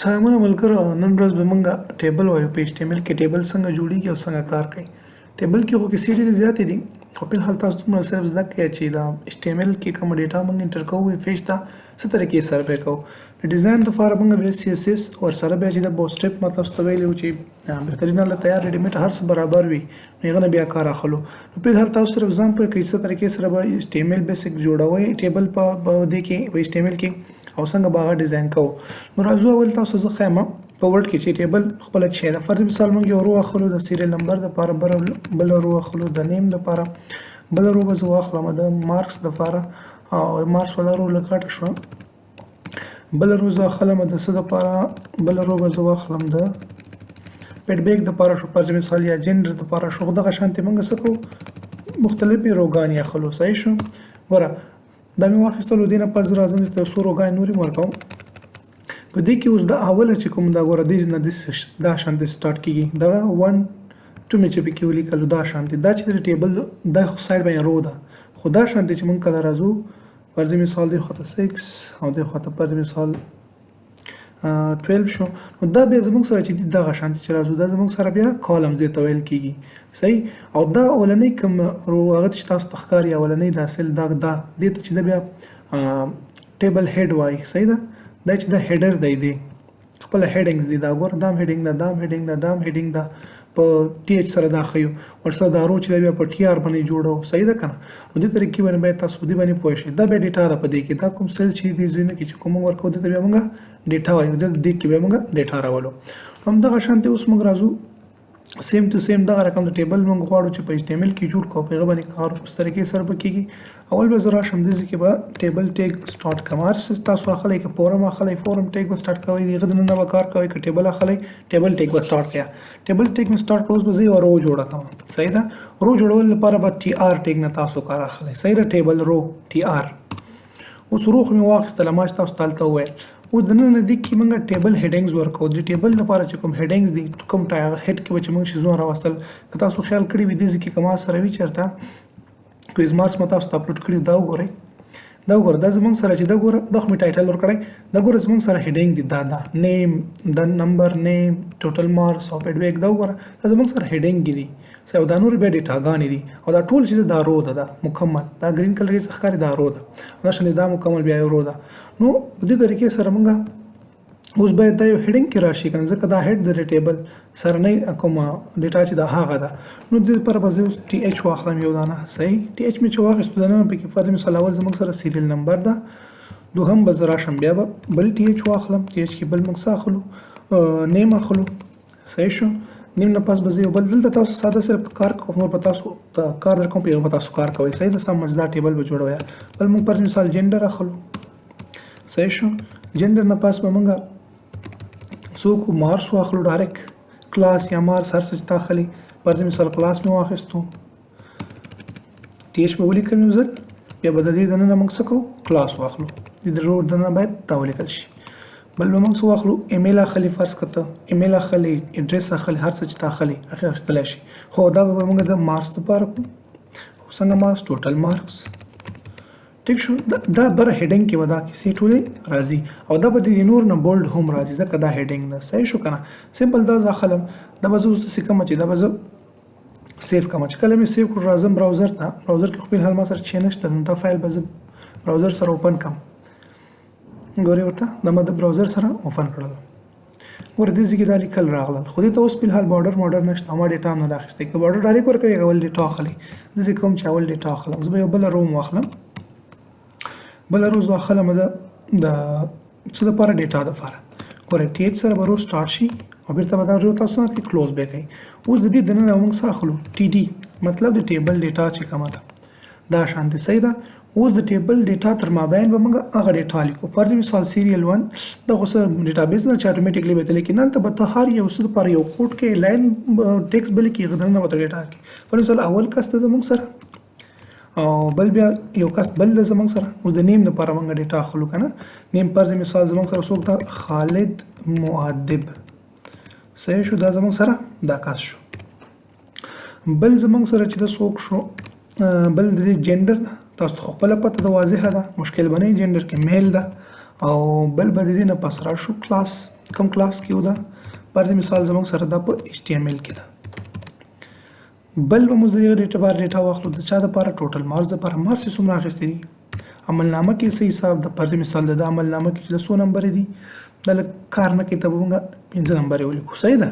سلامونه ملګرو، نن ورځ به مونږ table وایو. په HTML کې table څنګه جوړیږي او څنګه کار کوي. table کې خو کیسې ډېرې زیاتې دي، خو په الحال تاسو دومره صرف زده کړئ چې دا HTML کې کوم data مونږ enter کوو، پیج ته څه طریقې سره به کوو. د design لپاره مونږ بیا CSS ورسره بیا چې د Bootstrap ما تاسو ته ویلي وو چې بهترین حالت تیار ready-made هر څه برابر وي، نو هغه نه بیا کار اخلو. نو په الحال تاسو صرف ځان پوه کړئ څه طریقې سره به HTML basic جوړوئ table په دې کې، په HTML کې، او څنګه به هغه design کوو. نو راځو، اول تاسو زه ښیم په Word کې چې table خپله څه ده. فرض مثال موږ یو row اخلو د serial number دپاره، بله row اخلو د name دپاره، بله row به زه واخلم د marks دپاره، او marks والا row لږ غټه شوه. بله row زه اخلم د څه دپاره؟ بله row به زه واخلم د feedback دپاره شو، فرض مثال، یا جنډر دپاره شو. خو دغه شانتې موږ څه کوو؟ مختلفې row ګانې اخلو. صحیح شو؟ ګوره، دا مې واخیستلو. دې نه پس زه راځم چې څو row ګانې نورې هم ورکوم په دې کې. اوس دا اوله چې کوم دا، ګوره، دې نه دا شانتې start کېږي. دغه 1 2 مې چې پکې ولیکلو، دا شانتې دا چې د table دا side باندې row ده. خو دا شانتې چې موږ کله راځو، فرض مثال دې خواته 6 او دې خواته فرض مثال 12 شو، نو دا بیا زموږ سره چې دي، دغه شانتې چې راځو، دا زموږ سره بیا columns دې ته ویل کېږي. صحیح؟ او دا اولنۍ کوم row، هغه چې تاسو ته ښکاري، اولنۍ دا cell، دا دې ته چې دا بیا table head وایي. صحیح ده؟ دا چې دا header دی، دی خپله headings دي. دا ګوره، دام heading ده، دام heading ده، دام heading ده. په TH سره دا ښیو، ورسره دا row چې دا بیا په TR باندې جوړو. صحیح ده که نه؟ نو دې طریقې باندې باید تاسو په دې باندې پوه شئ. دا بیا data ده په دې کې. دا کوم cell چې دې ځایونو کې چې کوم موږ ورکوو، دې ته بیا موږ data وایو. دې کې بیا موږ data راولو. همدغه شان دی. اوس موږ راځو، same to same دغه رقم د table موږ غواړو چې په HTML کې جوړ کړو، په هغه باندې کار وکړو. څه طریقې سره به کېږي؟ اول به زه راشم دې ځای کې به table tag start کړم. هر څه تاسو اخلئ، که form اخلئ، form tag به start کوئ، د هغه دننه به کار کوئ. که table اخلئ، table tag به start کړئ. table tag مې start کړو. اوس به زه یوه row جوړه کړم. صحیح ده؟ row جوړولو لپاره به TR tag نه تاسو کار اخلئ. صحیح ده؟ table row TR. اوس row خو مې واخیستله، ما چې تاسو ته هلته وویل. اوس دننه دې کې موږ table headings ورکوو. د table لپاره چې کوم headings دي، کوم head کې به چې موږ څیزونه راوستل، که تاسو خیال کړي وي، دې ځای کې که ما سره وي چېرته quiz marks ما تاسو ته اپلوډ کړي، دا وګورئ، دا وګوره، دا زموږ سره چې دا ګوره، دا خو مې title ورکړی. دا ګوره، زموږ سره heading دي. دا name، دا number، name، total marks او feedback. دا وګوره، دا زموږ سره heading دي. او دا نور بیا ډیټاګانې دي. او دا ټول چې دا row ده، دا مکمل دا green color کې ښکاري، دا row ده. دا شان دا مکمل بیا یو row ده. نو په دې طریقې سره موږ اوس باید دا یو heading کې راشي کنه، ځکه دا head د table سره نه کومه data چې دا هغه ده. نو دې لپاره به زه اوس TH واخلم یو دانه. صحیح؟ TH مې چې واخیستو، دننه پکې فرض مثال اول زموږ سره serial number ده. دوهم به زه راشم، بیا به بل TH واخلم. TH کې بل موږ څه اخلو؟ name اخلو. صحیح شو؟ name نه پس به زه یو بل، دلته تاسو ساده صرف کار کوم، نور به تاسو ته کار درکوم، په هغه به تاسو کار کوئ. صحیح ده؟ سم مزدار table به جوړوئ. بل موږ فرض مثال جنډر اخلو. صحیح شو؟ جنډر نه پس به موږ څوک marks واخلو، direct class یا marks، هر څه چې تا اخلي. فرض مثال کلاس مې واخیستو، TH مې ولیکم یو ځل. بیا به د دې دننه موږ څه کوو؟ کلاس واخلو. د دې row دننه باید دا ولیکل شي. بل به موږ څه واخلو؟ ایمیل اخلي، فرض که ته ایمیل اخلي، ادرس اخلي، هر څه چې ته اخلي هغه اخیستلی شي. خو دا به موږ د marks دپاره کوو. خو څنګه marks؟ total marks. ټیک شو؟ دا بره heading کې به دا کیسې ټولې راځي، او دا به د نور نه bold هم راځي، ځکه دا heading ده. صحیح شو که نه؟ simple دا زه اخلم. دا به زه اوس داسې کوم چې دا به زه save کوم. چې کله مې save کړو، راځم browser ته. browser کې خو فلحال ما سره چی نشته، نو دا فایل به زه browser سره open کړم. ګورې ورته، دا ما د browser سره open کړل. ګوره، دې ځای کې دا لیکل راغلل، خو دې ته اوس فلحال border مارډر نشته، ما data هم نه ده اخیستې. که border direct ورکوي، اول data اخلي. داسې کوم چې اول data اخلم. زه به یو بله row هم واخلم. بله row زه اخلم د څه دپاره؟ data دپاره. ګوره، TH سره به row start شي او بېرته به دا row تاسو نه کې close به کوي. اوس د دې دننه موږ څه اخلو؟ TD، مطلب د table data چې کومه ده، دا شان دی. صحیح ده؟ اوس د table data تر مابین به موږ هغه data لیکو. فرض مثال serial 1. دا خو څه database نه چې automatically به ته لیکې، نه، هلته به ته هر یو څه دپاره یو کوډ کې line text به لیکې، هغه دننه به ته data کې. فرض مثال اول کس ته زموږ سره او بل بیا یو کس بل ده زموږ سره. اوس د name دپاره موږ data اخلو که نه؟ name فرض مثال زموږ سره څوک ده؟ خالد مؤدب. صحیح شو؟ دا زموږ سره دا کس شو. بل زموږ سره چې دا څوک شو؟ بل د دې جنډر ده. تاسو ته خو خپله پته ده، واضحه ده، مشکل به نه وي. جنډر کې male ده. او بل به د دې نه پس راشو، کلاس. کوم کلاس کې وده. فرض مثال زموږ سره دا په HTML کې ده. بل به موږ د دې ډیټا بار ډیټا واخلو د چا دپاره؟ ټوټل مارکس دپاره. مارکس یې څومره اخیستي دي؟ عملنامه کې څه حساب ده؟ فرض مثال د عملنامه کې چې د څو نمبرې دي، دا لږ کار نه کوي، ته به موږ 5 نمبرې ولیکو، صحیح ده.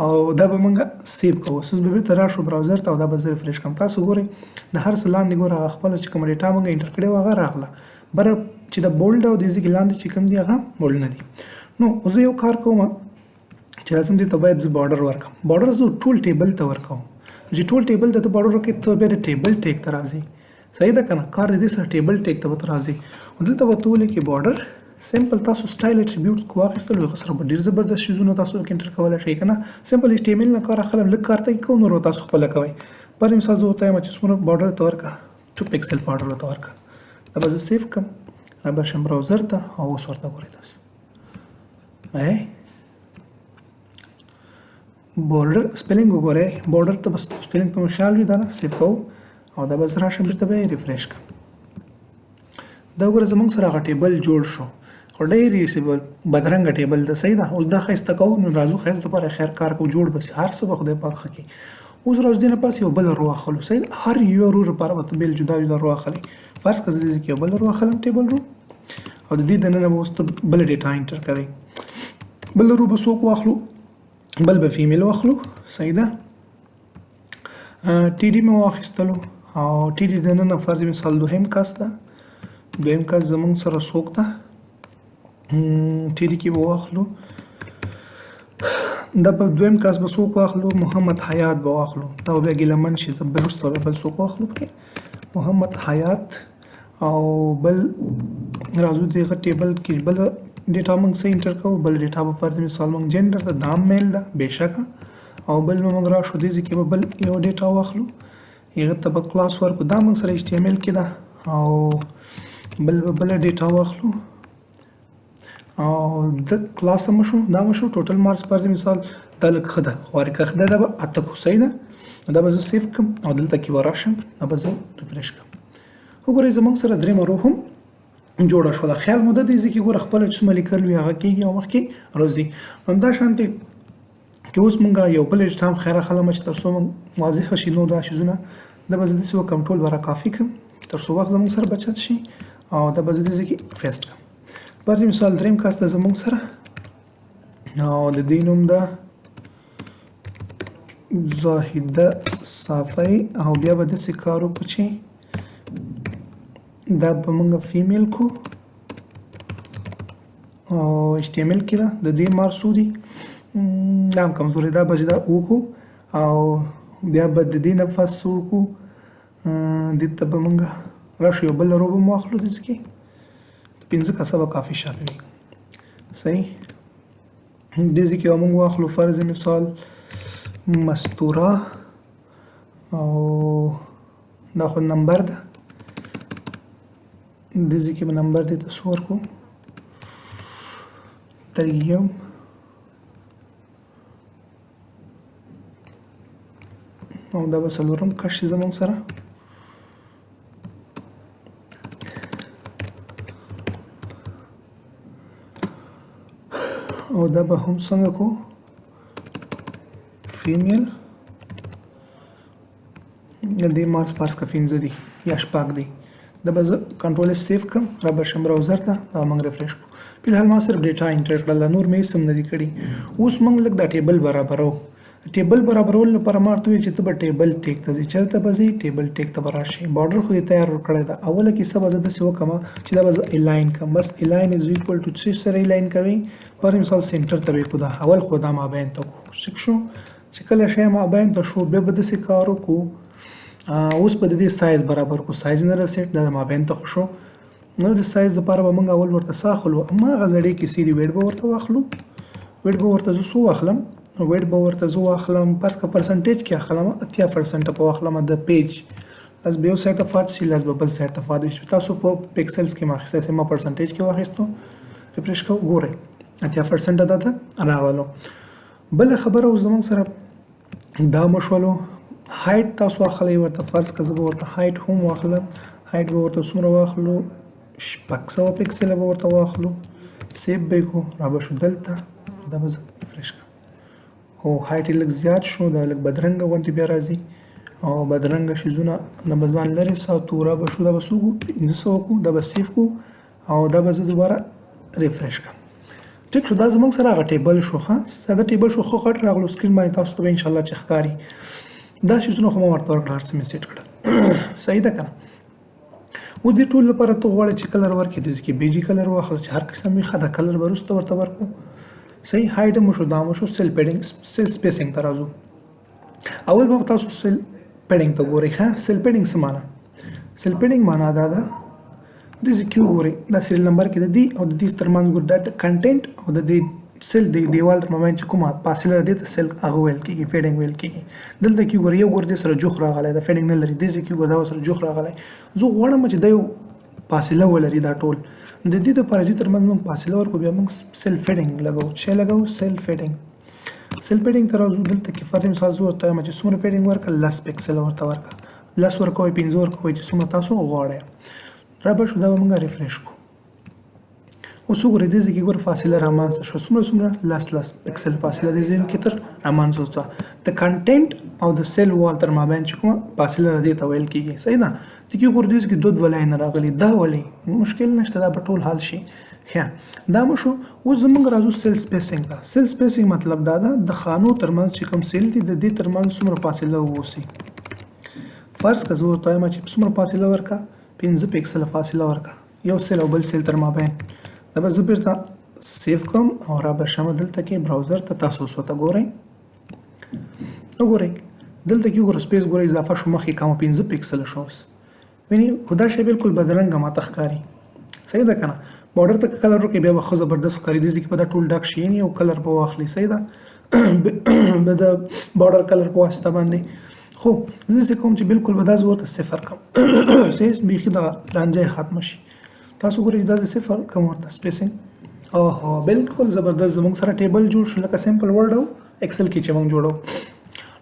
او دا به موږ save کوو. اوس به بېرته راشو browser ته او دا به زه refresh کړم. تاسو ګورئ د هر څه لاندې ګوره، هغه خپله چې کومه data موږ enter کړې وه هغه راغله. بره چې د bold او د دې ځای لاندې چې کوم دي هغه bold نه دي. نو زه یو کار کوم چې راځم دې ته باید زه border ورکړم. border زه ټول table ته ورکوم. چې ټول table ته ته border ورکړې، ته بیا د table tag ته راځې، صحیح ده که نه؟ کار د دې سره table tag ته به ته راځې. نو دلته به ته ولیکې border simple. تاسو style attributes کو واخیستلو، هغه سره به ډېر زبردست شیزونه تاسو پکې enter کولی شئ که نه. simple HTML نه کار اخلم، لږ کار ته یې کوم، نور به تاسو خپله کوئ. پر مثال زه ورته وایم چې څومره border ته ورکړه، 2 pixel border ورته ورکړه. دا به زه save کړم، را به شم browser ته او اوس ورته ګورئ تاسو. border spelling وګورئ، border ته بس spelling ته مو خیال وي، دا نه save کوو او دا به زه راشم بېرته به یې refresh کړم. دا وګوره زموږ سره هغه table جوړ شو، خو ډېر یې څه بدرنګه table ده، صحیح ده. اوس دا ښایسته کوو، نو راځو ښایست دپاره خیر کار کوو، جوړ به شي، هر څه به خدای پاک ښه کړي. اوس راځو دې نه پس یو بل row اخلو، صحیح ده. هر یو row لپاره به ته بېل جدا جدا row اخلې. فرض کړه زه دې ځای کې یو بل row اخلم، table row، او د دې دننه به اوس ته بله data enter کوې. بل row به څوک واخلو؟ بل به female واخلو، صحیح ده. TD مې واخیستلو او TD دننه فرض مثال دوهم کس ده. دویم کس زموږ سره څوک ده؟ TD کې به واخلو، دا به دویم کس به څوک واخلو؟ محمد حیات به واخلو. دا به بیا ګیله من شي، زه به وروسته بیا بل څوک واخلو پکې، محمد حیات. او بل راځو دغه table کې بل data موږ څه enter کوو؟ بل data به فرض مثال موږ جندر ده، دا هم male ده بېشکه. او بل به موږ راشو دې ځای کې به بل یو data واخلو، هغه ته به کلاس ورکړو، دا موږ سره HTML کې ده. او بل به بله data واخلو او د کلاس هم شو، دا هم شو. total marks فرض مثال دا لږ ښه ده، خواري که ښه ده، دا به 8 کو، صحیح ده. دا به زه save کړم او دلته کې به راشم، دا به زه refresh کړم. وګورئ زموږ سره درېیمه row هم جوړه شوله. خیال مو ده دې ځای کې ګوره خپله چې څومره لیکل وي هغه کېږي او مخکې راځي. همدا شانتې چې اوس مونږ یو بل data هم خیر اخلم چې تر څو مونږ واضح شي. نو دا شیزونه دا به زه داسې وکړم، ټول به را کافي کړم چې تر څو وخت زموږ سره بچت شي، او دا به زه دې ځای کې paste کړم. فرض مثال دریم کس ده زموږ سره او د دې نوم ده زاهده صافی، او بیا به داسې کار وکړو چې دا به مونږ female کو او HTML کې ده. د دې مارکس څو دي؟ دا هم کمزوری، دا به چې دا وکړو او بیا به د دې نه پس څه وکړو؟ دې ته به مونږ راشو یو بل row به مو واخلو دې ځای کې 5 کسه به کافي شاپې وي، صحیح. دې ځای کې به مونږ واخلو فرض مثال مستوره، او دا خو نمبر ده، دې ځای کې به نمبر دې ته څه ورکړو؟ دریم. او دا به څلورم کس شي زموږ سره. او دا به هم څنګه کو؟ female. د دې مارکس فرض که 5 دي یا 6 دي، دا به زه control S save کړم، را به شم browser ته، دا به موږ refresh کړو. فلحال ما صرف data enter کړله، نور مې هېڅ هم نه دي کړي. اوس موږ لږ دا table برابرو. table برابرولو لپاره ما ورته وویل چې ته به table tag ته ځې، چېرته به ځې؟ table tag ته به راشې. border خو دې تیار ورکړی ده. اوله کیسه به زه داسې وکړم چې دا به زه align کړم، بس align is equal to څه سره align کوي؟ پر مثال center ته به یې کړو، دا اول خو دا مابین ته کړو. ټیک شو؟ چې کله شی مابین ته شو بیا به داسې کار وکړو. اوس به د دې سایز برابر کړو، سایز نه رسېد، دا د مابین ته خو شو. نو د سایز دپاره به موږ اول ورته څه اخلو؟ هماغه زړې کیسې دي، width به ورته واخلو. width به ورته زه څو واخلم؟ width به ورته زه واخلم فرض که percentage کې اخلم، 80% په واخلم د page. لس به یو side ته فات شي، لس به بل side ته فات شي. تاسو په pixels کې ما اخیستی، ما percentage کې واخیستو. refresh کوو، ګورئ 80% دا ته راغلو. بله خبره اوس زموږ سره دا مشولو، height تاسو اخلئ ورته، فرض که زه به ورته height هم واخلم، height به ورته څومره واخلو؟ 600 پکسله به ورته واخلو. save به یې کړو، را به شو دلته دا به زه ریفرش کړم. هو، height یې لږ زیات شو، دا لږ بدرنګه غوندې بیا راځي او بدرنګه شیزونه نه به ځان لرې ساتو. را به شو، دا به څو کړو؟ 500 کړو. دا به save کړو او دا به زه دوباره refresh کړم. ټیک شو، دا زموږ سره هغه table شو. ښه ساده table شو، ښه غټ راغلو screen باندې تاسو ته به انشاءالله چې ښکاري. دا شیزونه خو ما ورته ورکړل، هر څه مې set کړل، صحیح ده که نه؟ اوس دې ټول لپاره ته غواړې چې color ورکړې، دې کې BG color واخله چې هر قسم وي، ښه دا color به وروسته ورته ورکړو. صحیح، height مو شو، دا مو شو. cell padding، cell spacing ته راځو. اول به تاسو cell padding ته ګورئ. ښه، cell padding څه معنا؟ cell padding معنا دا ده، دې کې وګورئ، دا serial number کې د دې او د دې ترمنځ ګور، دا content او د دې cell د دیوال تر مابین چې کومه فاصله ده، ته cell هغه ویل کېږي، padding ویل کېږي. دلته کې ګورئ، یو ګور دې سره جوخ راغلی، دا padding نه لري. دې ځای کې ګور، دا سره جوخ راغلی. زه غواړم چې دا یو فاصله ولري دا ټول. د دې لپاره چې ترمنځ موږ فاصله ورکړو، بیا موږ cell padding لګوو. څه لګوو؟ cell padding. cell padding ته راځو. دلته کې فرض مثال زه ورته وایم چې څومره padding ورکړه؟ 10 پکسل ورته ورکړه. 10 ورکوئ، 5 ورکوئ، چې څومره تاسو غواړئ. را به شو، دا به موږ refresh کړو. اوس وګورئ، دې ځای کې ګوره فاصله رامنځته شوه. څومره څومره؟ 10 10 پکسل فاصله دې ځای کې تر رامنځته شوه. د content او د cell wall تر مابین چې کومه فاصله ده، دې ته ویل کېږي. صحیح ده؟ دې کې وګورئ، دې ځای کې دوه دوه line راغلي، دا ولې؟ مشکل نشته، دا به ټول حل شي. ښه، دا مو شو. اوس زموږ راځو cell spacing ته. cell spacing مطلب دا ده، د خانو ترمنځ چې کوم cell دي، د دې ترمنځ څومره فاصله واوسي. فرض که زه ورته وایم چې څومره فاصله ورکړه؟ 5 پکسل فاصله ورکړه یو cell او بل cell تر مابین. دا به زه بیرته save کړم او را به شم دلته کې browser ته. تاسو اوس ورته ګورئ، وګورئ دلته کې وګوره، space ګورئ اضافه شو، مخکې کم 5 پکسل شو. اوس ویني، خو دا شی بالکل بدرنګه ماته ښکاري. صحیح ده که نه؟ border ته که color ورکړې، بیا به ښه زبردست ښکاري. دې ځای کې به دا ټول ډک شي، یعنې یو color به واخلي. صحیح ده، به د border color په واسطه باندې. خو زه داسې کوم چې بالکل به دا زه ورته صفر کړم، صحیح، بیخي دغه لانجه یې ختمه شي. تاسو ګورئ چې دا زه صفر کوم ورته spacing، اوهو بالکل زبردست زموږ سره table جوړ شو، لکه simple Word او Excel کې چې موږ جوړو.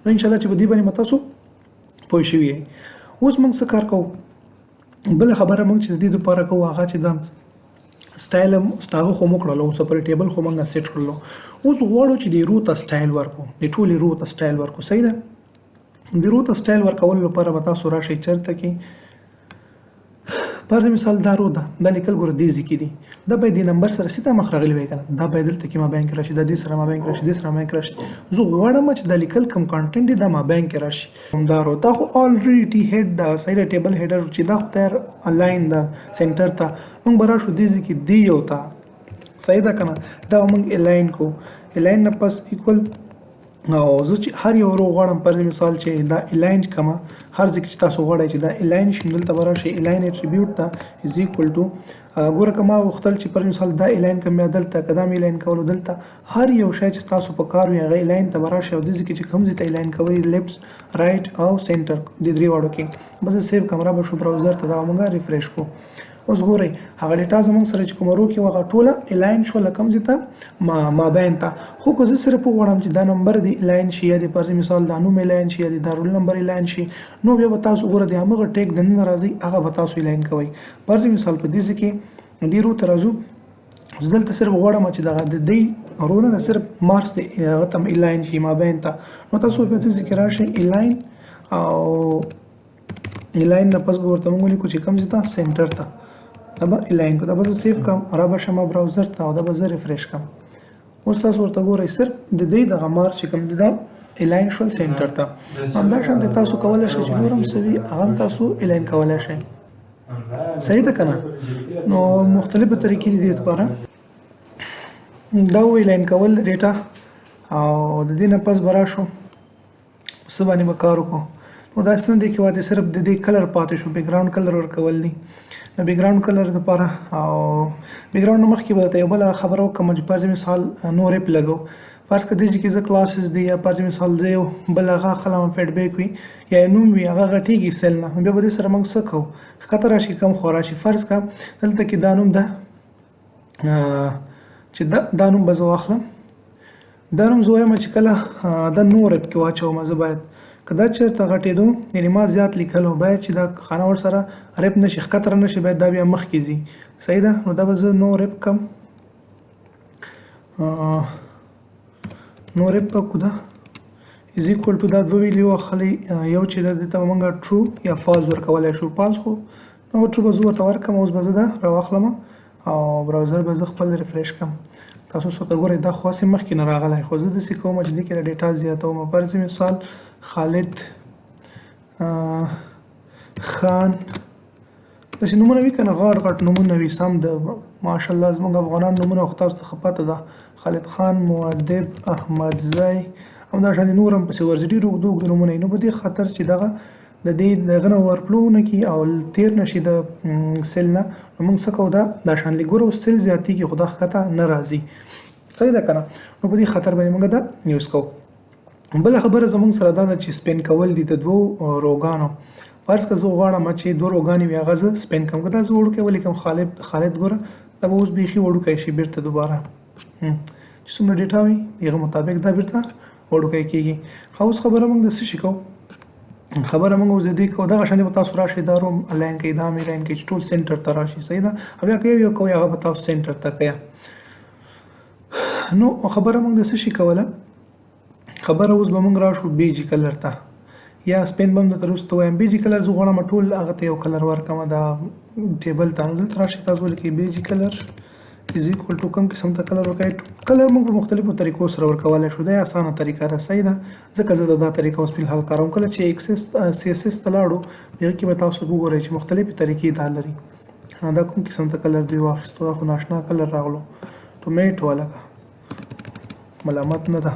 نو انشاءالله چې په دې باندې به تاسو پوه شوي یئ. اوس موږ څه کار کوو؟ بله خبره موږ چې د دې دپاره کوو، هغه چې دا style هم هغه خو مو کړلو، اوس پر table خو موږ set کړلو. اوس غواړو چې د row ته style ورکړو، د ټولې row ته style ورکړو. صحیح ده؟ د row ته style ورکولو لپاره به تاسو راشئ چېرته کې، فرض مثال دا row ده، دا لیکل ګوره دې ځای کې دي، دا باید دې نمبر سره سیده مخ راغلی وای که نه، دا باید دلته کې مابین کې راشي، دا دې سره مابین کې راشي، دې سره مابین کې راشي. زه غواړم چې دا لیکل کوم content دی، دا مابین کې راشي. دا row دا خو already T head ده، صحیح ده، table header چې دا خو تیار align ده center ته. موږ به راشو دې ځای کې دې یو ته، صحیح ده که نه؟ دا موږ align کو، align نه پس equal، او زه چې هر یو row غواړم، فرض مثال چې دا align کما، هر ځای کې چې تاسو غواړئ چې دا align شي، دلته به راشي align attribute ته is equal to. ګوره که ما غوښتل چې فرض مثال دا align کړم، بیا دلته که دا مې align کولو، دلته هر یو شی چې تاسو په کار وي هغه align ته به راشي، او دې ځای کې چې کوم ځای ته align کوئ، left، right او center، دې درې واړو کې به زه save کړم. را به شو browser ته، دا موږ refresh کړو. اوس ګورئ هغه data زموږ سره چې کومه row کې وه، هغه ټوله align شوله کوم ځای ته؟ مابین ته. خو که زه صرف وغواړم چې دا نمبر دې align شي، یا دې فرض مثال دا نوم align شي، یا دې دا roll number align شي، نو بیا به تاسو ګوره د همغه tag دننه راځئ، هغه به تاسو align کوئ. فرض مثال په دې ځای کې دې row ته راځو، زه دلته صرف غواړم چې دغه د دې row نه صرف marks دې هغه ته هم align شي مابین ته. نو تاسو به په دې ځای کې راشئ align، او align نه پس به ورته موږ ولیکو چې کوم ځای ته؟ center ته. دا به align کړو، دا به زه save کړم، را به شم browser ته او دا به زه refresh کړم. اوس تاسو ورته ګورئ صرف د دې دغه marks چې کوم دی دا align شول center ته. همدا شان دی تاسو کولی شئ چې نور هم څه وي هغه هم تاسو align کولی شئ. صحیح ده که نه؟ نو مختلفې طریقې دي دې لپاره. دا و align کول data، او د دې نه پس به راشو څه باندې به کار وکړو. نو دا څه نه دی کې واته صرف د دې color پاتې شو، background color ورکول دي. نو background color دپاره، او background نه مخکې به درته یو بله خبره وکړم چې فرض مثال no wrap لګو. فرض که دې ځای کې زه classes دی، یا فرض مثال زه یو بل هغه اخلم feedback وي یا یې نوم وي، هغه غټېږي cell نه، بیا به دې سره موږ څه کوو؟ ښکته راشي کم خو راشي. فرض که دلته کې دا نوم ده، چې دا نوم به زه واخلم، دا نوم زه وایم چې کله، دا no wrap کې واچوم، زه باید که دا چېرته غټېدو، یعنې ما زیات لیکلو، باید چې دا خانه ورسره wrap نه شي، ښکته نه شي، باید دا بیا مخکې ځي. صحیح ده؟ نو دا به زه no wrap کړم. نو ریپ به کو دا از ایکوال ټو دا دوه ویلیو اخلي، یو چې دا دې ته به موږ ټرو یا فالز ورکولی شو. فالز خو نو ټرو به زه ورته ورکړم. اوس به زه دا راواخلم او براوزر به زه خپل ریفرش کړم. تاسو څه ته ګورئ، دا خو هسې مخکې نه راغلی، خو زه داسې کوم چې دې کې ډیټا زیاتوم. فرض مثال خالد خان داسې نومونه وي که نه، غټ غټ نومونه وي، سم د ماشاءالله زموږ افغانان نومونه خو تاسو ته ښه پته ده، خالد خان، مؤدب، احمدزی، همدا شان نور هم پسې ورځي، ډېر اوږده اوږده نومونه. نو په دې خاطر چې دغه د دې دغه نه ورفلو ونه کړي او تېر نه شي د cell نه، نو موږ څه کوو، دا دا شان لیک. ګوره اوس cell زیاتېږي خو دا ښکته نه راځي، صحیح ده که نه؟ نو په دې خاطر باندې موږ دا use کوو. بله خبره زموږ سره دا ده چې span کول دي د دوو row ګانو. فرض که زه غواړم چې دوه row ګانې وي هغه زه span کړم، که دا زه وړوکی ولیکم خالد، ګوره دا به اوس بیخي وړوکی شي، بیرته دوباره چې څومره data وي د هغه مطابق دا بیرته وړوکی کېږي. ښه اوس خبره موږ د څه شي کوو؟ خبره موږ اوس د دې کوو، دغه شان به تاسو راشئ دا row م align کوئ، دا هم align کوئ چې ټول center ته راشي، صحیح ده؟ او بیا که یو یو کوئ هغه به تاسو center ته کوئ. نو خبره موږ د څه شي کوله؟ خبره اوس به موږ راشو bg color ته، یا span به هم درته وروسته ووایم. bg color زه غواړم ټول هغه ته یو color ورکړم دا table ته. نو دلته راشئ تاسو ولیکئ bg color is equal to کوم قسم ته color ورکوئ. color موږ په مختلفو طریقو سره ورکولی شو، دا اسانه طریقه ده، صحیح ده؟ ځکه زه دا طریقه اوس فلحال کاروم. کله چې اکسس CSS ته لاړو هغه کې به تاسو وګورئ چې مختلفې طریقې دا لري. دا کوم قسم ته color دی واخیستو؟ دا خو ناشنا color راغلو، tomato هلکه ملامت نه ده،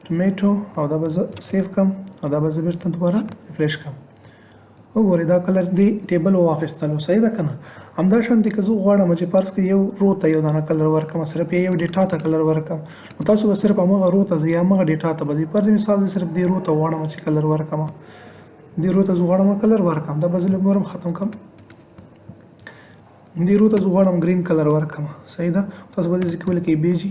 tomato. او دا به زه save کړم او دا به زه بیرته دوباره refresh کړم. وګورئ دا color دی table واخیستلو، صحیح ده که نه؟ همدا شان دی که زه غواړم چې فرض کړئ یو row ته یو دانه color ورکړم، صرف یو data ته color ورکړم، نو تاسو به صرف هماغه row ته ځئ یا هماغه data ته به ځئ. فرض مثال زه صرف دې row ته غواړم چې color ورکړم، دې row ته زه غواړم color ورکړم، دا به زه لږ نور هم ختم کړم. دې row ته زه غواړم green color ورکړم، صحیح ده؟ تاسو به دې ځای کې ولیکئ bg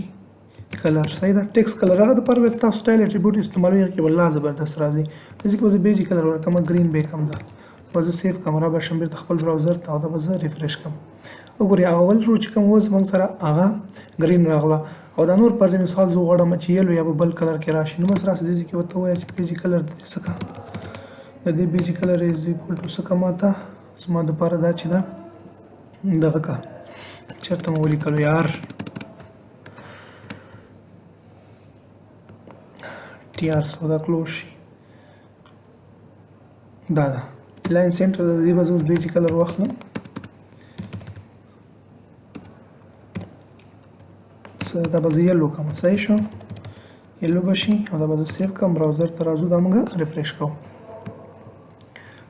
color، صحیح ده؟ text color هغه دپاره به تاسو style attribute استعمالوئ، هغه کې به لا زبردست راځي. دې ځای کې به زه bg color ورکړم، green به یې کړم، دا به زه save کړم، را به شم بېرته خپل browser ته او دا به زه refresh کړم. وګورئ هغه اول row چې کوم و زموږ سره هغه green راغله، او دا نور فرض مثال زه غواړم چې yellow یا به بل color کې راشي، نو بس راسه دې ځای کې ورته ووایه چې bg color د دې څه که، د دې bg color is equal to څه که ما ته زما دپاره دا چې ده دغه که چېرته مو ولیکلو یار tr سره دا close شي، دا ده align center د دې به زه اوس bg color واخلم، څه دا به زه yellow کړم، صحیح شو، yellow به شي، او دا به زه save کړم، browser ته راځو، دا موږ refresh کوو.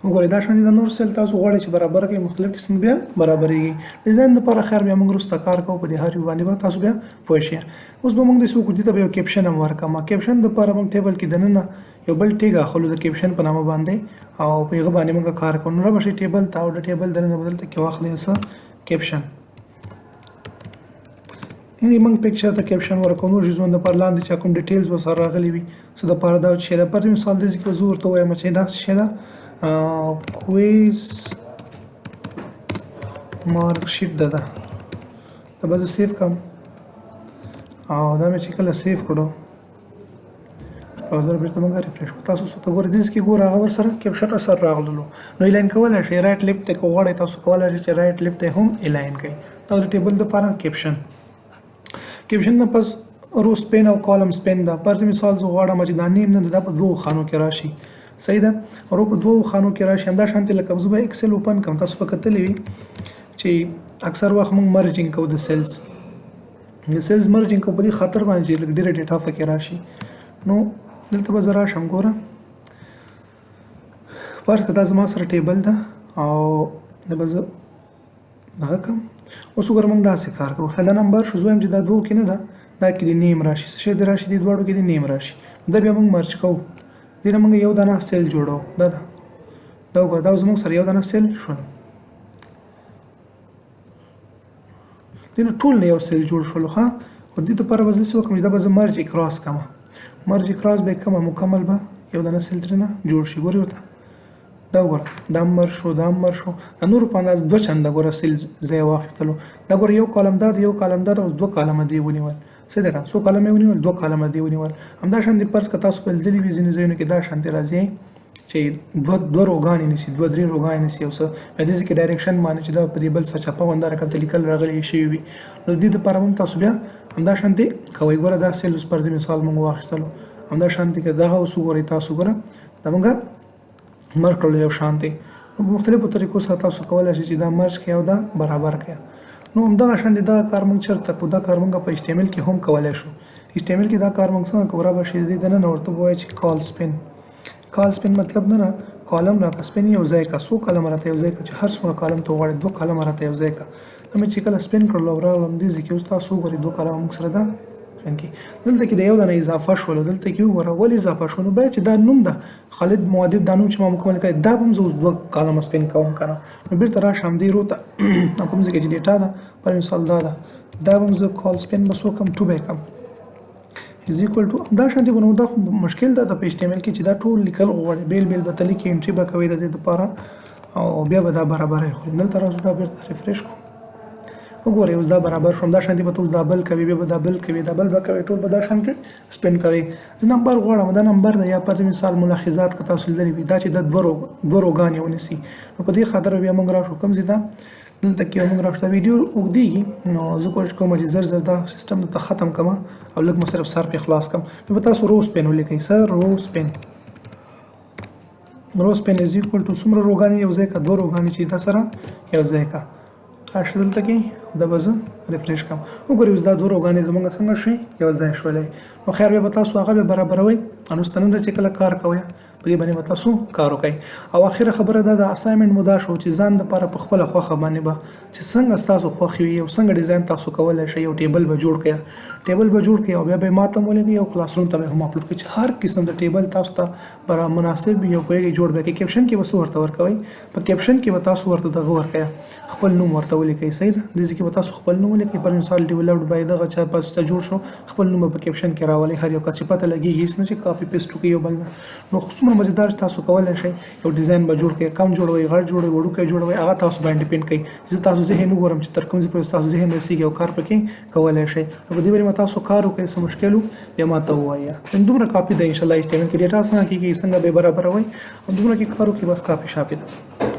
وګورئ دا شان د نور cell تاسو غواړئ چې برابر کړئ، مختلف قسم بیا برابرېږي. ډیزاین دپاره خیر بیا موږ وروسته کار کوو، په دې هر یو باندې به تاسو بیا پوه شئ. اوس به موږ داسې وکړو، دې ته به یو caption هم ورکړم. caption دپاره موږ table کې دننه یو بل tag اخلو د caption په نامه باندې، او په هغه باندې موږ کار کوو. نو را به شئ table ته، او د table دننه به دلته کې واخلئ څه caption، یعنې موږ picture ته caption ورکوو، نور ژوند دپاره لاندې چې کوم details ورسره راغلي وي، څه دپاره دا چې ده. پر مثال دې ځای کې به زه ورته ووایم چې دا څه شی ده، quiz mark sheet ده، دا به زه save کړم، او دا مې چې کله save کړو browser بیرته موږ refresh کړو. تاسو څه ته ګورئ دې ځای کې ګوره هغه ورسره caption ورسره راغللو. نو align کولی شئ، right left ته که غواړئ تاسو کولی شئ چې right left ته هم align کړئ. دا د table دپاره caption. caption نه پس row span او column span ده. فرض مثال زه غواړم چې دا name نه ده، دا په دوو خانو کې راشي، صحیح ده، row په دوو خانو کې راشي. همدا شانتې لکه زه به Excel open کړم، تاسو به کتلي وي چې اکثر وخت موږ merging کوو د cells، د cells merging کوو په دې خاطر باندې چې لږ ډېره data پکې راشي. نو دلته به زه راشم، ګوره فرض کړه دا زما سره table ده، او دا به زه دغه کړم. اوس وګوره موږ داسې کار کوو، ښه دا نمبر شو، زه وایم چې دا دوو کې نه ده، دا کې د name راشي، څه شی دې راشي، دې دواړو کې د name راشي. نو دا بیا موږ merge کوو، دې نه موږ یو دانه cell جوړوو. دا ده، دا وګوره دا زموږ سره یو دانه cell شو، دې نه ټول نه یو cell جوړ شولو. ښه خو دې دپاره به زه څه وکړم چې دا به زه merge across کړم، merge across به یې کړم، مکمل به یو دانه cell ترېنه جوړ شي. ګورې ورته دا وګوره، دا هم merge شو، دا هم merge شو، دا نورو په انداز دوه چنده ګوره cell ځای واخیستلو. دا ګوره یو column دا دی، یو column دا دی، اوس دوه column دی ونیول. صحیح ده کنه؟ څو کالمه یې ونیول؟ دوه کالمه دې ونیول. همدا شان دې فرض که تاسو په لیدلي وي ځینې ځایونو کې دا شان دې راځي چې دوه دوه روګانې نیسي، دوه درې روګانې نیسي، او څه بیا دې ځای کې ډایرکشن معنی چې دا په دې بل څه چپه غونده رقم ته لیکل راغلي شوي وي، نو د دې دپاره هم تاسو بیا همدا شان دې کوئ. ګوره دا سیل اوس فرضي مثال موږ واخیستلو، همدا شان دې که دغه اوس وګورئ تاسو، ګوره دا موږ مرج کړلو یو شان دی. نو په مختلفو طریقو سره تاسو کولای شئ چې دا مرج کړئ او دا برابر کړئ. نو همدغه شان دی دغه کار موږ چېرته کوو؟ دا کار موږ په اچ ټي ایم ایل کې هم کولای شو. اچ ټي ایم ایل کې دا کار موږ څنګه کوو؟ را به شي د دې دننه ورته ووایو چې کال سپین. کال سپین مطلب نه نه کالم راته سپین یو ځای کا، څو کالم راته یو ځای کا چې هر څومره کالم ته وغواړې دوه کالم راته یو ځای کا. دا مې چې کله سپین کړلو او راغلم دې ځای کې، اوس تاسو وګورئ دوه کالمه موږ سره ده سپین کې. دلته کې د یو دانه اضافه شولو، دلته کې وګوره ولې اضافه شو؟ نو باید چې دا نوم ده خالد مؤدب، دا نوم چې ما مکمل کړی دا به هم زه اوس دوه کالمه سپین کوم که نه. نو بېرته راشه همدې رو ته او کوم ځای کې چې ډیټا ده، پر مثال دا ده، دا به هم زه کال سپین بس وکړم، ټو به یې کړم is equal to دا شان دی. نو دا خو مشکل ده په HTML کې چې دا ټول لیکل غواړي، بیل بیل به ته لیکې، انټري به کوې د دې دپاره او بیا به دا برابرې خوري. دلته راځو، دا بېرته ریفرش کړو، وګورئ اوس دا برابر شو. دا شان دی به ته اوس دا بل کوې، بیا به دا بل کوې، دا بل به کوې، ټول به دا شان کې سپین کوې. زه نمبر غواړم، دا نمبر دی یا پر مثال ملاحظات که تاسو لیدلي وي، دا چې دا دوه روګانې ونیسي. نو په دې خاطر بیا موږ راشو کوم ځای ته؟ دلته کې موږ راشو. دا ویډیو اوږدېږي، نو زه کوشش کوم چې زر زر دا سیستم درته ختم کړم او لږ مو صرف سر پرې خلاص کړم. نو به تاسو رو سپین ولیکئ، سر رو سپین، رو سپین از ایکوال ټو څومره روګانې یو ځای کا؟ دوه روګانې چې دا سره یو ځای کا. راشه دلته کې دا به زه ریفرش کړم، وګورئ اوس دا دوه روګانې زمونږ څنګه شوې؟ یو ځای شولې. نو خیر بیا به تاسو هغه بیا برابروئ، وروسته نن چې کله کار کوئ په دې باندې به تاسو کار وکړئ. او اخره خبره دا ده، اساینمنټ مو دا شو چې ځان دپاره په خپله خوښه باندې به چې څنګه ستاسو خوښ وي او څنګه ډیزاین تاسو کولی شئ، یو ټیبل به جوړ کړئ، ټیبل به جوړ کړئ او بیا به یې ما ته هم ولېږئ او کلاس روم ته به یې هم اپلوډ کړئ، چې هر قسم د ټیبل تاسو ته برا مناسب یو پوهېږئ جوړ به کړئ. کیپشن کې به څه ورته ورکوئ؟ په کیپشن کې به تاسو ورته دغه ورکوئ، خپل نوم ورته ولیکئ. صحیح ده، دې ځای کې به تاسو خپل نوم ولیکئ. پر مثال ډیولپډ بای دغه چا پاسته جوړ شو، خپل نوم به په کیپشن کې راولئ، هر یو کس چې پته لګېږي، هېڅ نه چې کاپي پیسټ وکړي یو بل نه. نو څومره مزیدار چې تاسو کولی شئ یو ډیزاین به جوړ کړئ، کم جوړوئ، غټ جوړوئ، وړوکی جوړوئ، هغه تاسو باندې ډیپینډ کوي. زه تاسو ذهن وګورم چې تر کوم ځای پورې ستاسو ذهن رسېږي او کار پکې کولی شئ. نو په دې باندې به تاسو کار وکړئ، څه مشکل و بیا ما ته ووایه. نن دومره کاپي ده ان شاءالله. HTML کې ډیټا څنګه کېږي، څنګه به یې برابروئ، او دومره کې کار وکړئ، بس کاپي شاپي ده.